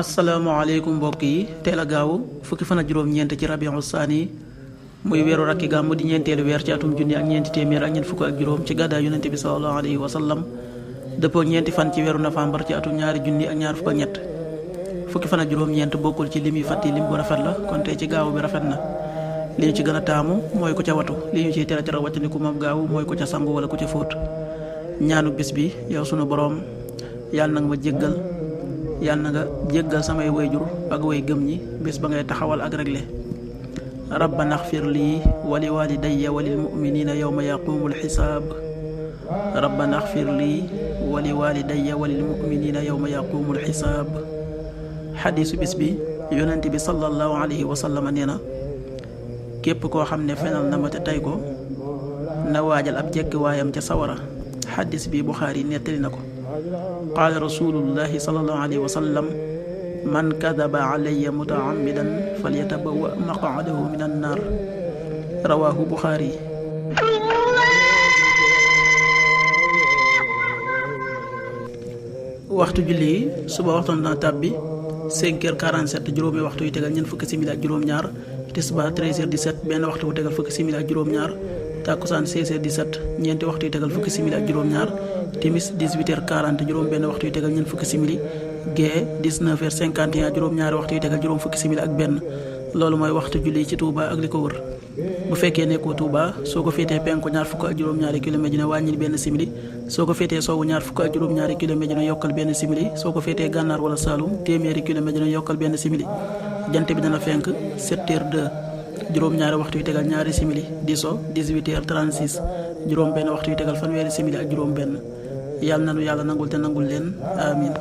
asalaamaaleykum mbokk yi teel a gaaw fukki fan ak juróom-ñeent ci rabiu saani muy weeru rakki gàmmu di ñeenteelu weer ci atum junni ak ñeenti téeméer ak ñeent fukk ak juróom ci gàddaay yonente bi sallallahu alayhi wa sallam dëppoo ñeenti fan ci weeru novembre ci atum ñaari junni ak ñaar fukk ak ñett fukki fan ak juróom-ñeent bokkul ci lim yi fàtti lim bu rafet la kon tey ci gaaw bi rafet na li ñu ci gën a taamu mooy ku ca watu li ñu ciy tere tere wàccandiku moom gaaw mooy ku ca sangu wala ku ca fóot ñaanu bis bi yow sunu boroom yàlla nag ma jéggal yàlla na nga jéggal samay wayjur ak way gëm ñi bés ba ngay taxawal ak regle rabbana xfir lii wali walidayya walil muminina yawma yaqumul xisaab rabbana xfir lii wali walidayya walil muminina yawma yaqumul xisaab xadiisu bis bi yonent bi sallallahu alayhi wa sallam nee na képp koo xam ne fenal na ma te tey ko na waajal ab jekki waayam ca sawara xadiis bi Buxaari nettali na ko qaala rasulullahi sallallahu alayhi wa sallam man kadaba alayya mutaammidan falyatabawa maqaadahu min annaar rawaahu Buxaari. waxtu julli yi suba waxtu na tàbbi 5h47 juróomi waxtu yu tegal ñeent fukki simili ak juróom-ñaar tisbaar 13h17 benn waxtu bu tegal fukki simili ak juróom-ñaar takkusaan 16h17 ñeenti waxtu yu tegal fukki simili ak juróom-ñaar timis 18h40 juróom benn waxtu yu tegal ñeent fukki simili gee 19h51 juróom-ñaari waxtu yu tegal juróom fukki simili ak benn loolu mooy waxtu julli ci Touba ak li ko wër bu fekkee nekkoo Touba soo ko féetee penku ñaar fukk ak juróom-ñaari kilomètre dina wàññil benn simili soo ko féetee sowwu ñaar fukk ak juróom-ñaari kilomètre dina yokkal benn simili soo ko féetee gànnaar wala Saalum téeméeri kilomètre dina yokkal benn simili jant bi dana fenk 7h02 juróom-ñaari waxtu yu tegal ñaari simili di so 18h36 juróom benn waxtu yu tegal fanweeri simili ak juróom benn yàlla nanu yàlla nangul te nangul leen amin